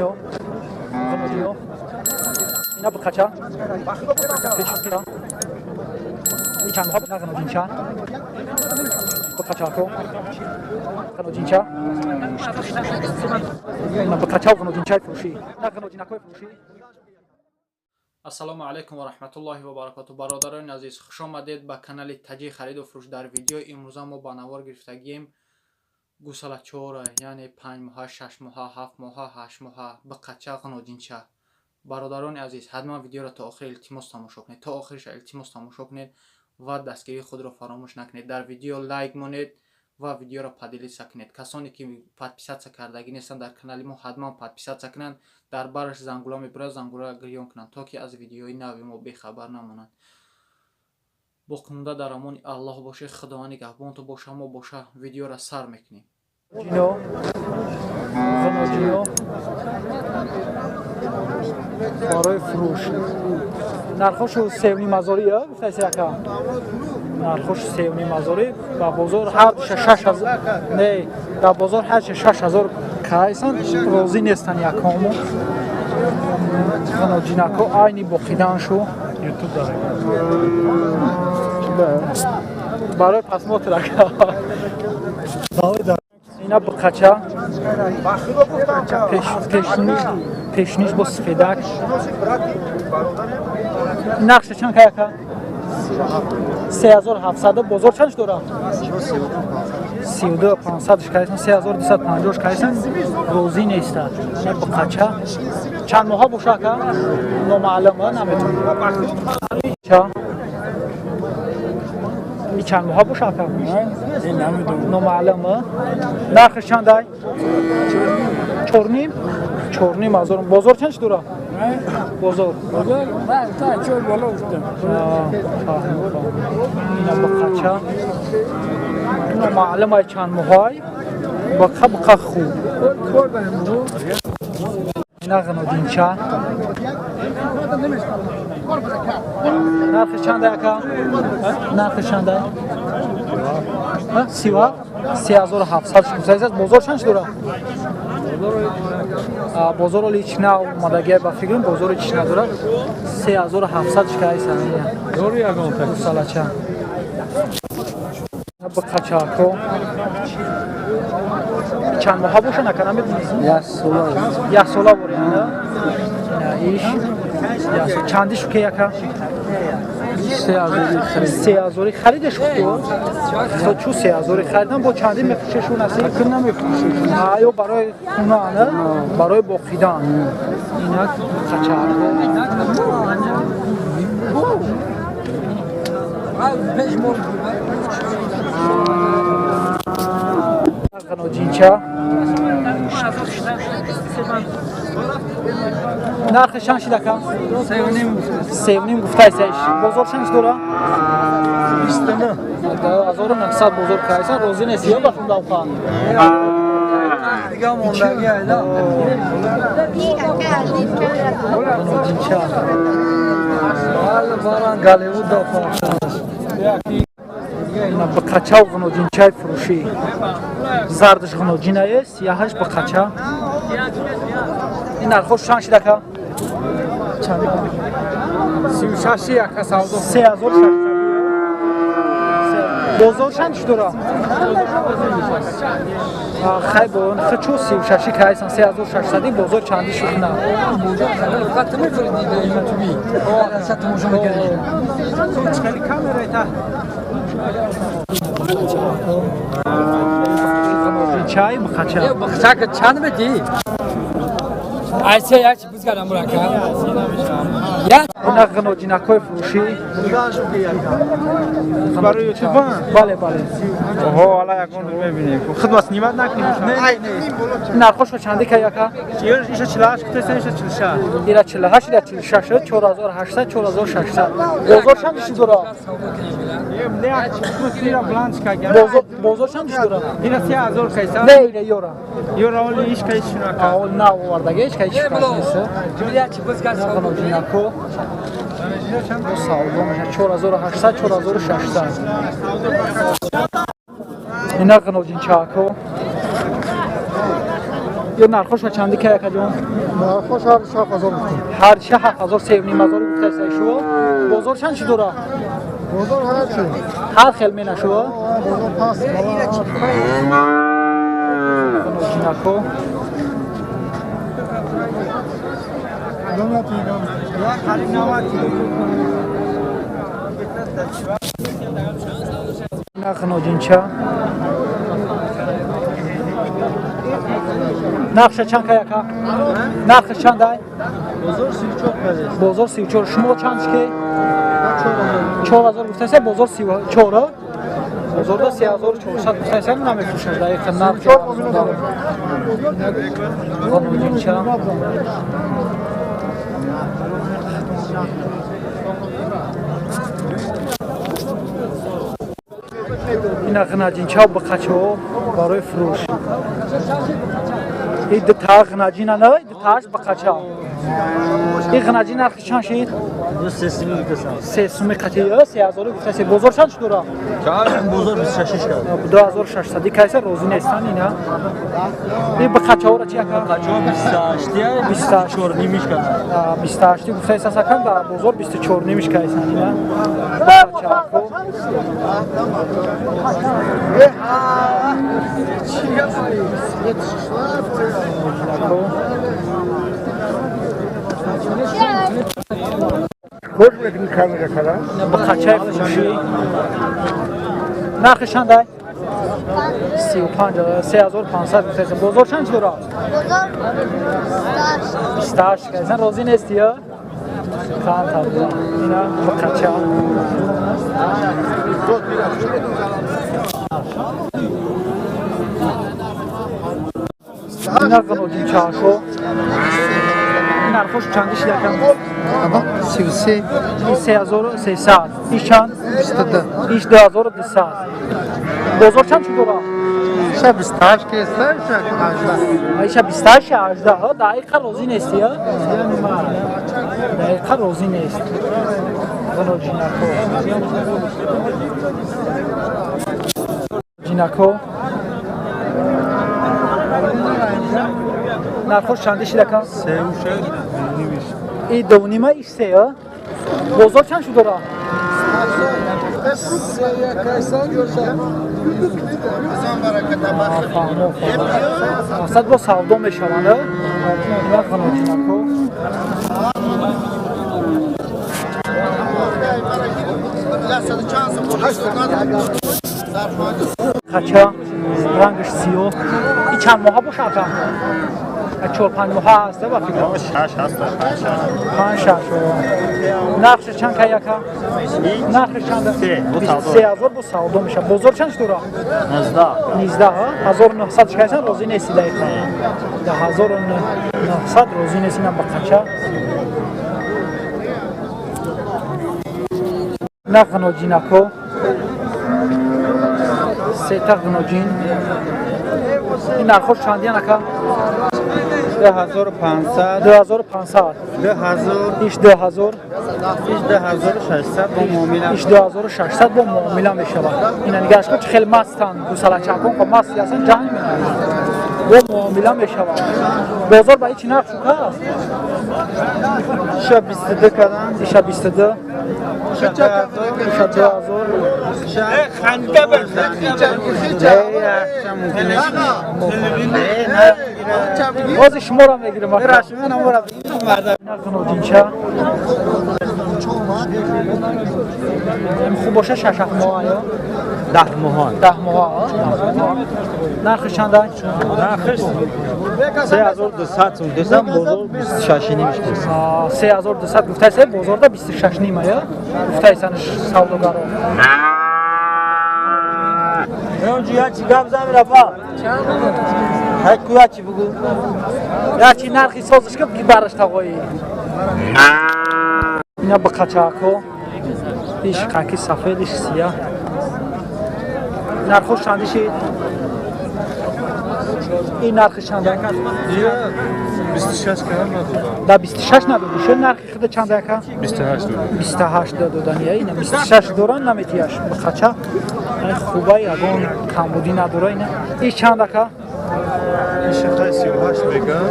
Ино ғанодино ина бқача пешпира и чанд моҳа на ғанодинча бқачако ғанодинча ина бқача ғанодинчаи фурӯшӣ на ғанодинакои фурӯшӣ. Ассалому алайкум ва раҳматуллоҳи ва баракоту. Бародарони азиз, хуш омадед ба канали Таҷи хариду фурӯш. Дар видеои имрӯза мо ба навор гирифтагием гусалачора, яъне 5 моҳа, 6 моҳа, 7 моҳа, 8 моҳа, биқача, ғанодинча. Бародарони азиз, ҳатман видеоро то охир илтимос тамошо кунед, то охириша илтимос тамошо кунед ва дастгирии худро фаромӯш накунед. Дар видео лайк монед ва видеоро поделиться кунед. Касоне ки подписаться кардагӣ нестанд дар канали мо, ҳатман подписаться кунанд, дар бараш зангула мебурад, зангуларо гирён кунанд, то ки аз видеои нави мо бехабар намонанд. Боқимонда дар амони Аллоҳ бошед, Худованд нигаҳбонтон боша. Мо боша видеоро сар мекунем. Ҷино ғаноҷино барои фурӯш нархошу севним ҳазорӣ гуфтаси ака, нархошу севним ҳазорӣ. Ба бозор ҳардуша 6000, не, дар бозор ҳарча 6000 кайсан, розӣ нестан якому. Ғаноҷинако айни боқиданшу барои просмотр ака. Ина бқача пешниш бо сифедак. Нақша чанд каяка? 3700. Бозор чанд дора? 32 500 кайсан, 3250 кайсан, розӣ неста. Бқача чанд моҳа боша ака? Номаълума, наметонам. И чанд моҳа боша ака? Номаълума. Нархаш чандай? Чорним, чорним ҳазор. Бозор чанд дора бозор? Ина бқача номаълумай чанд моҳай, бқа бқа хуб. Ина ғанодинча нархи чандай ака? Нархи чандай? Сива 3700 шуд. Бозор чанд дора? Бозор оли ҳеч на омадагия, ба фикрам бозор ҳеч надора. 3700 шикайса гусалача бқачако чанд моҳа боша нака, намедонӣ? Як сола бори. Ина иш чанди шу ке яка? 3000 харидеш худо чу 3000 харидан, бо чанди мефурӯшешу насиб? Ё барои хуна, на барои боқидан. Инак қачако ғаноҷинча нархи чанд шид ака? Севним гуфтаи. Бозор чанд дора? 1900 бозор кайса, розӣ нест ё ба худавқа. Ғаноҷинча бқачав ғаноҷинчаи фурӯшӣ, зардаш ғаноҷинае, сияҳаш бқача. Ин нархош чанд шид ака? 3600. Бозор чанд шуд дора? Хай, бо чу 36 кайсан, 3600. Бозор чанди шуд на? Чай бқача чанд медӣ? Айсе як чи бизгарам бурака. Ина ғаноҷинакҳои фурӯшӣ барои ютуба? Бале, бале. Оҳо, ала ягон мебинем. Худ ма снимать накунем. Нархошо чанди ка яка? Иша 48 гуфтеса, иша 46. Ира 48, ира 46, 4800, 4600. Бозор чанд шуд дора? Бозор чанд шуд дора? Ира 3000 кайса. Не, ира ёра. Ёра оли иш кай шунака. А, на овардаги иш кай шунака. Ғаноҷинако савдо мешавад 4800, 4600. Ина ғаноҷинчако. Ё нархош чанди ка якаҷон? Нархош ҳар 7000 гуфтем. Ҳар 7000 3500 гуфтаи шумо. Бозор чанд чӣ дора? Бозор ҳар чӣ. Ҳар хел менашува? Бозор паст, бала. Ҷинако. Нахноҷинча. Нархша чанд каяка? Нархш чанд ай? Бозор 34 кадест. Бозор 34. Шумо чанд ки? 4000 гуфтасе, бозор 34. Бозорда 3400 гуфтасе, намефурӯшад дақиқа нарх. Ғаноҷинча. Ина ғнаҷинча бақачаҳо барои фурӯш. И дута ғнаҷина на, дутааш бақача. И ғнаҷин нархи чанд шид? Се суми қатӣ, 3000 гуфтасе. Бозор чанд шуд дора? Бозор 26 кард. 2600 кайса розӣ нестан ина. И бақачаҳоро чи яка? Бақачаҳо 28 24 нимиш кард. 28 гуфтаеса сакан дар бозор 24 нимиш кайсан ина. Бақачаҳо. Бақачаи фурӯшӣ. Нархи чанд ай? 35 3500 гуфтаеса. Бозор чанд чӣ дора? 28 кайсан розӣ нестӣ ё? Кан табла. Ина бақача. Ина ғаноҷинчаҳо. Нархош чанди шидакам? 33. 3300. Иш чанд? 22. Иш 2200. Бозор чанд чӣ дора? Иша 28 кеста, иша 18. Иша 28 18. Дақиқа розӣ нестӣ, ё? Дақиқа розӣ нест. Ғаноҷинако. Ҷинако. Нархош чанди шидакам? 3 и 2.5 иш 3, ё? Бозор чанд шуд дора? Мақсад бо савдо мешаванд. Ғаноҷинако. Қача рангаш сиёҳ. И чанд моҳа боша ака? 4-5 моҳа ҳаст ба фикрам. 6 ҳаст, 5 5 6. Нархш чанд кай ака? Нархш чанд? 3000 бо савдо мешавад. Бозор чанд шуд дора? 19. 19, 1900 шикайсан розӣ нестӣ дақиқа. 1900 розӣ нестӣ на бақача. На ғаноҷинако. Сета ғаноҷин. Ин нархош чандиян ака? 2500. 2500. 2000. Иш 2000. Иш 2600 бо муомила. Иш 2600 бо муомила мешавад. Ина нигаҳш кун, чӣ хеле мастанд гусалачакон, хо маст ҳастанд, ҷанг менамоянд. Бо муомила мешавад. Бозор ба ҳеҷ нарх шука аст? Иша 22 кардам. Иша 22. Иша 2000. Иша 2000. Ханда ба. Бози шуморо мегирам. Ғаноҷинча. Хуб боша 6-7 моҳа ё? 10 моҳа. 10 моҳа. Нархш чанд ай? Нархш 3200 сум десам, бозор 26 нимиш кест. 3200 гуфтаеса, бозорда 26 нима ё? Гуфтаесан савдогаро. Онҷо як чи гап зан рафа. Ҳай ку як чи бугу. Як чи нархи созиш ки бараш тағоӣ. Ина бақачако. Иш қаки сафед, иш сиёҳ. Нархош чанди шид? Ин нархи чанд? 26 кардам надодам. Да 26 надодӣ. Шо нархи худа чанд яка? 28 додам. 28 додани. Ина 26 доран наметияш. Бақача. Хуба ягон камбудӣ надора ина. Иш чанд ака? Иш 38 мегам.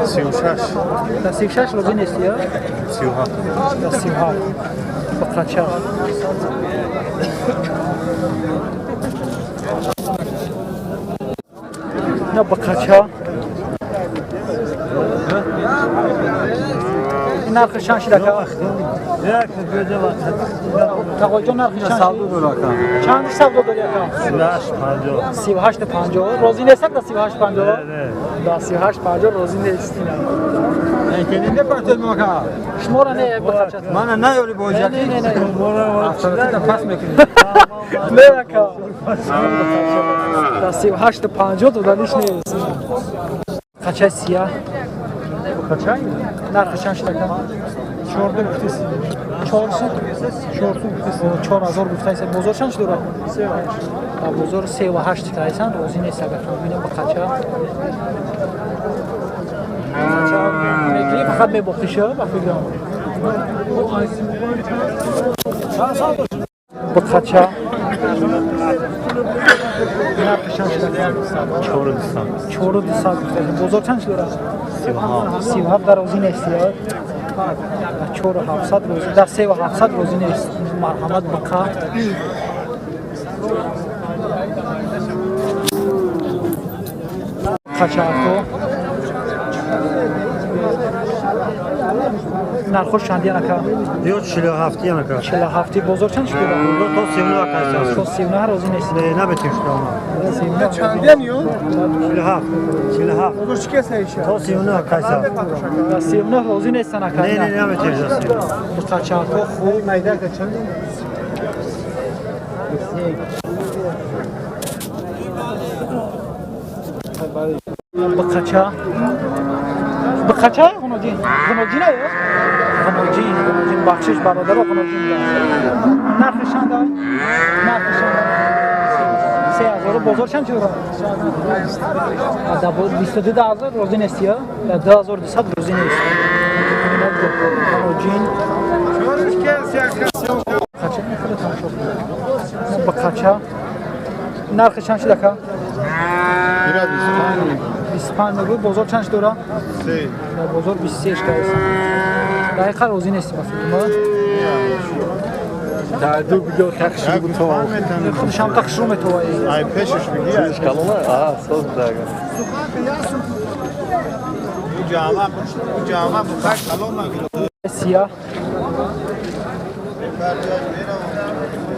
36. Да 36 розӣ нестӣ, я? 37. Да 37. Бақача. На бақача. Нархи чанд шид ака? Тағоҷон нархи чанд Савдо дор ака. Чанд савдо дори ака? 38,50. 38,50. Розӣ нестак да 38,50? Да 38,50 розӣ нестӣ. Шуморо не бақача. Мана наёри боҷа. Не, не, не. Автоматика пас мекунӣ. Не ака. Да 38,50 доданиш нест. Қача сия? Қача? Нархи чанд шид ака? 14 гуфтеси. 400? 400 гуфтеси. 4000 гуфтаиса. Бозор чанд шид дорад? 3,8. Дар бозор 3,8 кайсан розӣ нест агар бинем бақача. Бақача мегирӣ фақат мебохтиша ба фикрам. Бақача. Нархи чанд шид ака? 4200. 4200 гуфтаиса. Бозор чанд шид дорад? 37. 37 дар розӣ нестӣ, я? 4700 розӣ, дар 3700 розӣ нест. Марҳамат бақа. Қачако. Нархош чандиян ака? Ё 47 ян ака. 47 бозор чанд шуд? Бозор то 39 ака. То 39 розӣ нест. Не, набетим шуд. Чандиян ё? 47. 47. Бозор чӣ каса иша? То 39 ака. 39 розӣ нестан ака. Не, не, набетим шуд. Қачако хуб. Майда ака чандиян? Бақача. Бақача ғуноҷин. Ғуноҷин ё? Ғуноҷин, ғуноҷин бахшиш бародаро ғуноҷин. Нархи чанд ай? Нархи чанд? 3000 бозор чанд чура? Да 22000 розӣ нестӣ, я? Да 2200 розӣ нест. Ғуноҷин. Қача мехӯрад тамошо кунед. Бақача. Нархи чанд шуд ака? Ира 25. 25 мегӯй, бозор чанд шуд дора? 3. Дар бозор 23 кайсан. Дақиқа розӣ нестӣ ба фикрам, а? Дар ду бигё тақшир бутов. Худаш ҳам тақширу метоваи. Ай пешаш бигӣ. Калона? Аҳа, соз дага. Ҷама бухар калон Сия.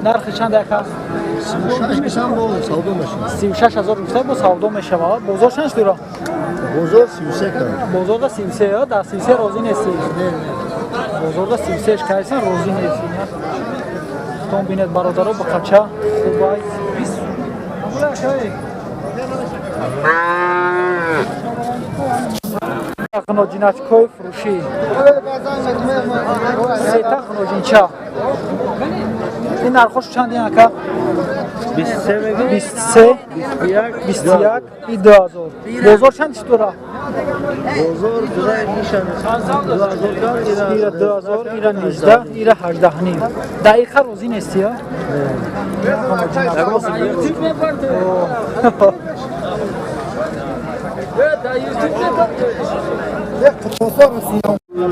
Нархи чанд ака? 36 бо савдо мешавад. 36000 гуфта бо савдо мешавад. Бозор чанд шуд дора? Бозор 33 кар. Бозорда 33, дар 33 розӣ нестӣ. Бозорда 33 кайсан розӣ нестӣ. Худтон бинед бародаро бақача хубай. Ғуноҷиначкои фурӯшӣ. Сета ғуноҷинча. Ин нархош чанд ин ака? 23 мегӣ? 23, 21, и 2000. Бозор чанд шуд дора? Бозор дурай нишан. 2000 кар Ира 2000, ира 19, ира 18 ним. Дақиқа розӣ нестӣ, я?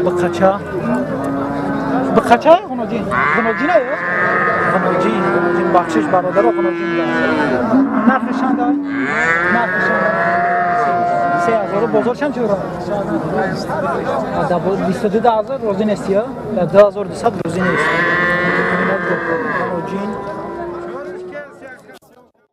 Бақача. Бақача ғуноҷин. Ғуноҷин ё? Ғуноҷин, ғуноҷин бахшиш бародаро ғуноҷин. Нархи чанд ай? Нархи чанд? 3000 бозор чанд чура? Да 22000 розӣ нестӣ, я? Да 2200 розӣ нест. Ғуноҷин.